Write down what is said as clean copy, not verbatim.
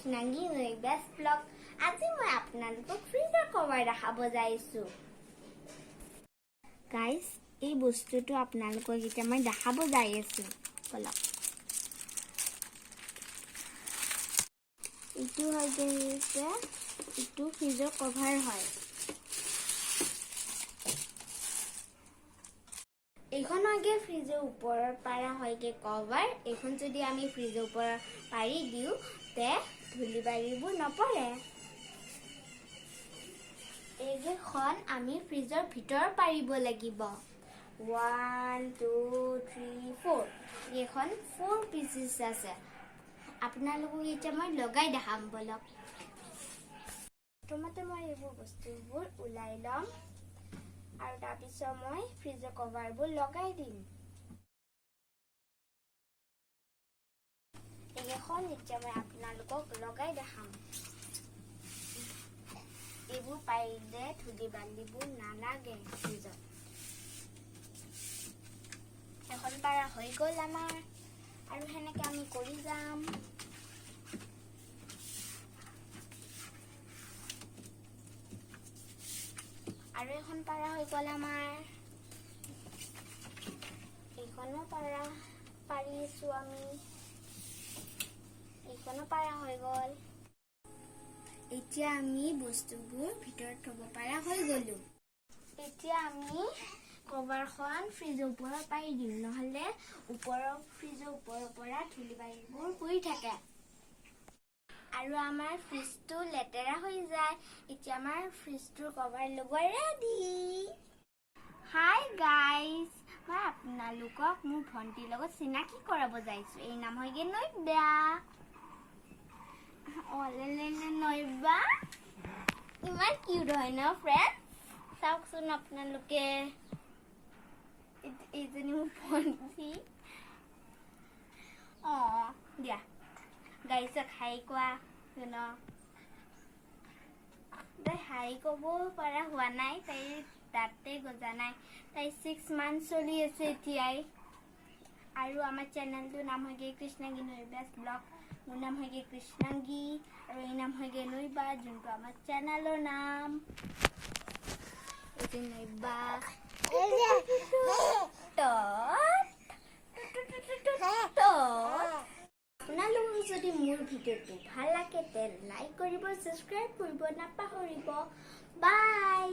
Krishnangi best blog. আজি মই আপোনালোকক ফ্ৰিজৰ কভাৰ দেখাব যাইছোঁ। গাইজ, এই বস্তুটো আপোনালোকক এতিয়া মই দেখাব যাই আছোঁ। ব'লক। এইটো হৈছে, এইটো ফ্ৰিজৰ কভাৰ হয়। এইখন হয়গে ফ্ৰিজৰ ওপৰৰ পাৰা হয়গে কভাৰ। এইখন যদি আমি ফ্ৰিজৰ ওপৰত পাৰি দিওঁ, তে ধূলি বালিবোৰ নপৰে। এইকেইখন আমি ফ্ৰিজৰ ভিতৰত পাৰিব লাগিব। ওৱান, টু, থ্ৰী, ফ'ৰ, এইখন ফ'ৰ পিচেছ আছে। আপোনালোকক এতিয়া মই লগাই দেখাম, ব'লক। প্ৰথমতে মই এইবোৰ বস্তুবোৰ ওলাই ল'ম আৰু তাৰপিছত মই ফ্ৰিজৰ কভাৰবোৰ লগাই দিম। এইকেইখন এতিয়া মই আপোনালোকক লগাই দেখাম। এইবোৰ পাৰিলে ধূলি বালিবোৰ নালাগে ফ্ৰিজত। এখন পাৰা হৈ গ'ল আমাৰ আৰু সেনেকে আমি কৰি যাম। আৰু এখন পাৰা হৈ গ'ল আমাৰ। এইখনো পাৰা পাৰিছো আমি। এইখনো পাৰা হৈ গ'ল। এতিয়া আমি বস্তুবোৰ ভিতৰত থ'ব পৰা হৈ গ'লো। এতিয়া আমি কভাৰখন ফ্ৰিজৰ ওপৰত পাৰি দিম, নহ'লে ওপৰৰ ফ্ৰিজৰ ওপৰৰ পৰা ধূলি বালিবোৰ পৰি থাকে আৰু আমাৰ ফ্ৰিজটো লেতেৰা হৈ যায়। এতিয়া আমাৰ ফ্ৰিজটোৰ কভাৰ লগোৱা ৰেডি। হাই গাইজ, মই আপোনালোকক মোৰ ভণ্টিৰ লগত চিনাকি কৰাব যাইছোঁ। এই নাম হয়গে নৈব্যা। অলে নৈবা ইমান কিউট হয় ন ফ্ৰেণ্ড? চাওকচোন আপোনালোকে, এইজনী মোৰ ভণ্টি। অঁ, দিয়া গাইছক হাই কোৱা ন। তাই হাই ক'ব পৰা হোৱা নাই, তাইৰ দাঁতে গজা নাই। তাই 6 মান্থ চলি আছে এতিয়াই। আৰু আমাৰ চেনেলটোৰ নাম হয়গে কৃষ্ণাংগী নৈবাছ ব্লগ। মোৰ নাম হয়গে কৃষ্ণাংগী আৰু এই নাম হয়গে নৈবা, যোনটো আমাৰ চেনেলৰ নাম। এইটো নৈবা। তত তত। আপোনালোকক যদি মোৰ ভিডিঅ'টো ভাল লাগে, তে লাইক কৰিব, ছাবস্ক্ৰাইব কৰিব নাপাহৰিব। বাই।